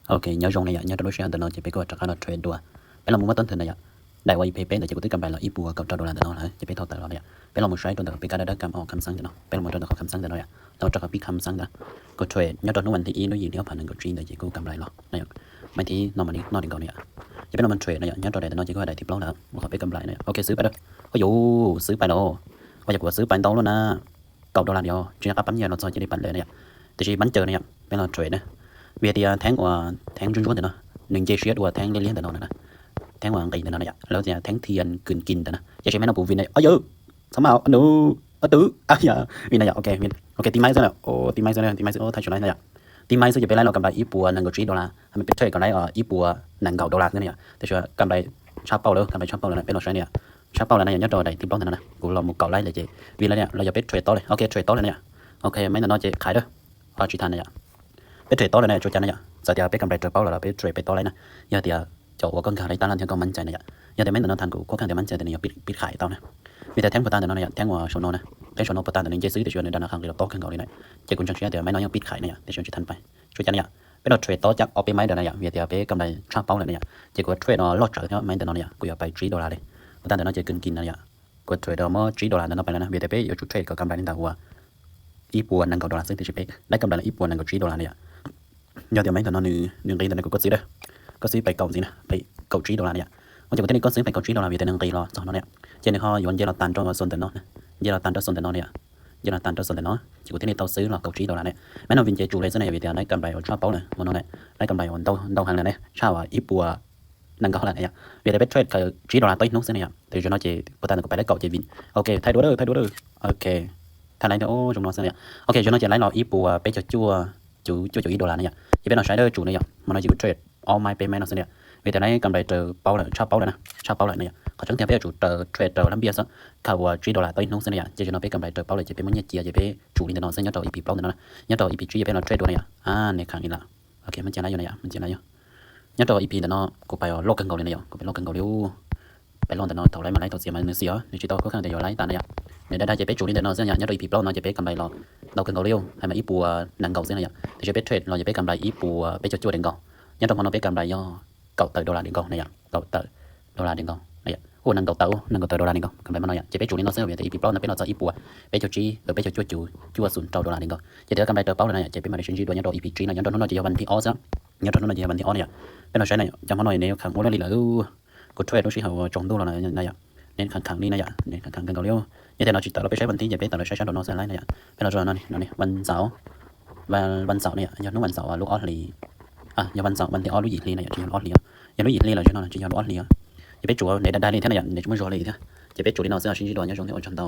Ok, nhớ dùng này ạ, nhớ trong lúc share tờ nó chỉ biết có trò cá nó trade đùa. Bé lòng muốn mất tốn thời này ạ. Đại qua ip pê nó chỉ có tích cầm bài là ít bùa cộng trò đô la tờ nó là chỉ biết thâu tờ nó này ạ. Bé lòng muốn sai trong tờ biết cá đã đăng ký họ khám sáng tờ nó. Bé lòng muốn trong tờ họ khám sáng tờ nó ạ. Tao trò cá biết khám sáng tờ. Có trade nhớ trong lúc mình thì ít nó gì nếu phản ứng có trí tờ chỉ có cầm bài lo. Này ạ. Mấy thì nó mà đi nó đừng cầu này ạ. Chỉ biết lòng mình trade này ạ, nhớ trong đây tờ nó chỉ có đại thì blog là một họ biết cầm bài này ạ. Ok, xứ bài đó. Ôi dồi, xứ bài đó. Ôi dồi, của xứ bài tao luôn á. ເກົ້າໂດລາດຽວ ຊິຍາກາບປັນຍານອດຊອຍຈະໄດ້ປັນເລີຍນະ. ແຕ່ຊິມັນເຈີນະ ເປັນລາວເທຣດນະ. ເວເດຍແທ່ງວ່າ ແທ່ງຈຸນຈຸນເດີເນາະ ໜຶ່ງເຈຊຽດວ່າແທ່ງລຽນເດີເນາະນະ. ແທ່ງວ່າອັງກິດເດີເນາະນະ. ແລ້ວຈະແທ່ງທຽນກືນກິນເດີນະ. ຢາກຊິແມ່ນເອົາປູວິນໄດ ອາເຢີ ສະມາວ ອານູ ອາຕຶ ອາຢາ ວິນນະ. ໂອເຄ ໂອເຄ ຕີໄມ້ຊະນະ. ໂອ້ ຕີໄມ້ຊະນະ ຕີໄມ້ຊະ ໂອ້ ໄທຊົນໄລນະ. ຕີໄມ້ຊະ ຈະເປັນໄລເນາະ ກຳໄລອີ່ປົວໜຶ່ງກາຈີໂດລາ ໃຫ້ມັນເປັນເທຣດກັນໄລ ເອີ ອີ່ປົວໜຶ່ງເກົ້າໂດລານີ້ນະ. ແຕ່ຊິວ່າກຳໄລຊາວເປົາເດີ ກຳໄລຊາວເປົາເດີນະ ເປັນລາວໃຊ້ນີ້ ຊາວເປົາແລ້ວນະ ຍອດດອຍໄດ້ຕິບລົງຫັ້ນນະ. ກູລອງໝູ່ເກົ້າໄລເລີຍເຈ ວິນແລ້ວນະ. ລາວຢາກໄປເທຣດຕໍ່ເລີຍ. ໂອເຄ ເທຣດຕໍ່ເລີຍນະ. ໂອເຄ ແມ່ນແລ້ວເນາະເຈ ຂາຍເດີ. ອາ ຊິທັນນະ ໄປເທຣດຕໍ່ເລີຍນະ ຈູຈັນນະ. ສາດຽວໄປກຳໄລເຕີເປົາແລ້ວ ໄປເທຣດໄປຕໍ່ເລີຍນະ. ຍາດຽວເຈົ້າອວກອນການໄດ້ຕານລ້ານ ເຈົ້າກໍໝັ້ນໃຈນະ. ຍາດຽວແມ່ນແລ້ວເນາະ ທ່ານ ກູຂ້ອນຂ້າງຈະໝັ້ນໃຈແຕ່ນີ້ ປິດ ປິດຂາຍຕໍ່ນະ. ມີແຕ່ແທ່ງໂປຕານແຕ່ເນາະນະ ແທ່ງວ່າໂຊໂນນະ ແທ່ງໂຊໂນໂປຕານແຕ່ນີ້ ເຈຊື້ແຕ່ຊວນໃນດານາຄາງ ກໍຕໍ່ເຄິ່ງເຂົາເລີຍນະ. ເຈກຸນຈັງຊີ້ ແຕ່ໄມ້ນ້ອຍຍັງປິດຂາຍນະ ແຕ່ຊວນຊິທັນໄປ. ຈູຈັນນະ ເປັນເທຣດຕໍ່ຈາກອອບເປໄມ້ເດີນະ. ຍາດຽວໄປກຳໄລຊາວເປົາແລ້ວນະ. ເຈກວ່າເທຣດເນາະ ລອດເຈີເນາະ ແມ່ນແຕ່ເນາະນະ. ກູຢາກໄປຈີໂດລາເລີຍ ໂປຕານແຕ່ເນາະ ເຈກືນກິນນະ. ກວດເທຣດເດີມາຈີໂດລານັ້ນເນາະ ໄປແລ້ວນະ. ເວດຽວເປຢູ່ຈຸເທຣດກໍກຳໄລນີ້ຕາຫົວ ອີ່ປົວໜຶ່ງເກົ້າໂດລາ ເຊິ່ງທີ່ຊິເປໄດ້ກຳໄລອີ່ປົວໜຶ່ງເກົ້າຈີໂດລານີ້. ຍອດດຽວໄມ້ຕົວນັ້ນໜຶ່ງ ໜຶ່ງເກຕະນັ້ນກໍຊື້ເດີ ກໍຊື້ໄປເກົ້າຊີ້ນະ ໄປເກົ້າຈີໂດລານີ້. ມັນຈະບໍ່ໄດ້ກໍຊື້ໄປເກົ້າຈີໂດລາ ເວດຽວໜຶ່ງເກລາສອງເນາະ. ເຈນີ້ເຮົາຢູ່ເຢລາຕັນໂຕສົນເຕີເນາະ ເຢລາຕັນໂຕສົນເຕີເນາະ. ເຢລາຕັນໂຕສົນເຕີເນາະ ຈະກູທີ່ນີ້ເຕົ້າຊື້ລະເກົ້າຈີໂດລານີ້. ແມ່ນເຮົາວິນເຈຈູເລີຍຊັ້ນນະ. ເວດຽວໄດ້ກຳໄລໂອຊາເປົາເລີຍ ໂມໂນແຫຼະ ໄດ້ກຳໄລໂອເດົາເຮົາຫັ້ນແຫຼະ ຊາວອີ່ປົວ ໜຶ່ງເກົ້າຫັ້ນແຫຼະ. ເວດຽວໄປເທຣດເຂົາຈີໂດລາໂຕອີກໜຶ່ງຊັ້ນນະ. ແຕ່ຢູ່ເນາະເຈ ບໍ່ທັນກໍໄປໄດ້ເກົ້າເຈວິນ. ໂອເຄ ໄທດູເດີ ໄທດູເດີ. ໂອເຄ ທັນໄລເດີ ໂອ້ ຈົງນອນຊັ້ນນະ. ໂອເຄ ຢູ່ເນາະເຈໄລລອງອີ່ປົວເປຈວດ ຈູ ຈູ ຈີໂດລານີ້. ຈະເປັນເອົາໃຊ້ເດີຈູນີ້ ມັນຊິກູເທຣດອອນລາຍເປແມ່ນເນາະຊັ້ນນະ. ເວດຽວໄດ້ກຳໄລເຕີເປົາແລ້ວ ຊາວເປົາແລ້ວນະ ຊາວເປົາແລ້ວນະ. ເຂົາຈັ່ງທຽວເປຈວດເຕີເທຣດເຕີລຳບຽກຊະ ເຂົາວ່າຈີໂດລາໂຕອີກໜຶ່ງຊັ້ນນະ. ເຈຢູ່ເນາະໄປກຳໄລເຕີເປົາແລ້ວ ຈະໄປໝົດເງຍເຈຍ ຈະໄປຈູລິນເດີເນາະ ເຊິ່ງຍອດຕໍ່ອີ່ປີເປົາເດີເນາະ ຍອດຕໍ່ອີ່ປີຈີ ຈະເປັນເອົາເທຣດໂດນີ້. ອາ ໃນຄັ້ງນີ້ລະ ໂອເຄ ມັນຈະໄດ້ຢູ່ນະ ມັນຈະໄດ້ຢູ່. ຍາມຕໍ່ອີ່ພີເດີເນາະ ກູໄປເອົາໂລກກັນເກົາເລີຍນະ. ກູໄປໂລກກັນເກົາເລີຍ ໄປລອນເດີເນາະ ເທົ່າໄລມາໄລ ເທົ່າເສຍມາເສຍ ນີ້ຊິຕໍ່ຄືຄັ້ງແຕ່ຢາວໄລຕານນະ. ເນາະໄດ້ຈະໄປຈູລິນເດີເນາະ ເຊິ່ງຍາມຕໍ່ອີ່ພີເປົາເນາະ ຈະໄປກຳໄລລອກເກົາເລີຍ ໃຫ້ມາອີ່ປົວໜຶ່ງເກົ້າຊີ້ນະ. ແຕ່ຈະໄປເທຣດລາວຈະໄປກຳໄລອີ່ປົວເປຈວດເດືອນເກົ້າ ຍາມຕໍ່ມາເນາະ ໄປກຳໄລເກົ້າເຕີໂດລາເດືອນເກົ້ານະ. ເກົ້າເຕີໂດລາເດືອນເກົ້ານະ. ໂອ້ ໜຶ່ງເກົ້າເຕີ ໂອ້ ໜຶ່ງເກົ້າເຕີໂດລາເດືອນເກົ້າ ກຳໄລມາເນາະ. ຈະໄປຈູລິນເດີເຊິ່ງ ແຕ່ອີ່ປີເປົານະ ເປັນເອົາຈາກອີ່ປົວເປຈວດຈີ ເອີ ເປຈວດຈູ ຈູວ່າສູນເກົ້າໂດລາເດືອນເກົ້າ. ຈະໄດ້ກຳໄລເຕີເປົາແລ້ວນະ. ຈະໄປມາໄດ້ຊິນຈີໂດຍ ຍາມຕໍ່ອີ່ພີຈີນະ. ຍາມຕໍ່ໂນ້ນເນາະ ຈະຢາວວັນທີອອສ ຍາມຕໍ່ໂນ້ນເນາະ ຈະຢາວວັນທີອອສນະ. ເປັນເອົາໃຊ້ນະ ຈຳມາໜ້ອຍແນວຂັງໂອເລີລີລະ ເອີ ກູເທຣດໂດຊິເຮົາຈອງດູລະນະ. ເນັ້ນຂັງໆນີ້ນະ ເນັ້ນຂັງໆກັນເກົາເລີຍ. ຍາມແຕ່ເນາະ ຈິຕາລາວໄປໃຊ້ວັນທີ ຈະໄປຕາລາວໃຊ້ຊາໂດເນາະ ໃຊ້ໄລນະ. ເປັນເອົາຈາກນັ້ນນີ້ ວັນເສົາ ວັນ ວັນເສົານີ້ ຍາມໂນ້ນວັນເສົາ ອາ ລູກອອສລີ ອາ ຍາມວັນເສົາ ວັນທີອອສລູກອີ່ລີນະ ຈະຍອດອອສລີ ຍາມລູກອີ່ລີລະ ຈະເນາະ ຈະຍອດອອສລີ. ຈະໄປຈູໃນດານນີ້ແທ້ນະ ໃນຊຸມຊົນເລີຍ ຈະໄປຈູລີເນາະ ເຊິ່ງຊິນຈີໂດຍ ຍາມຊ່ວງທີ່ອອກຈອນຕາ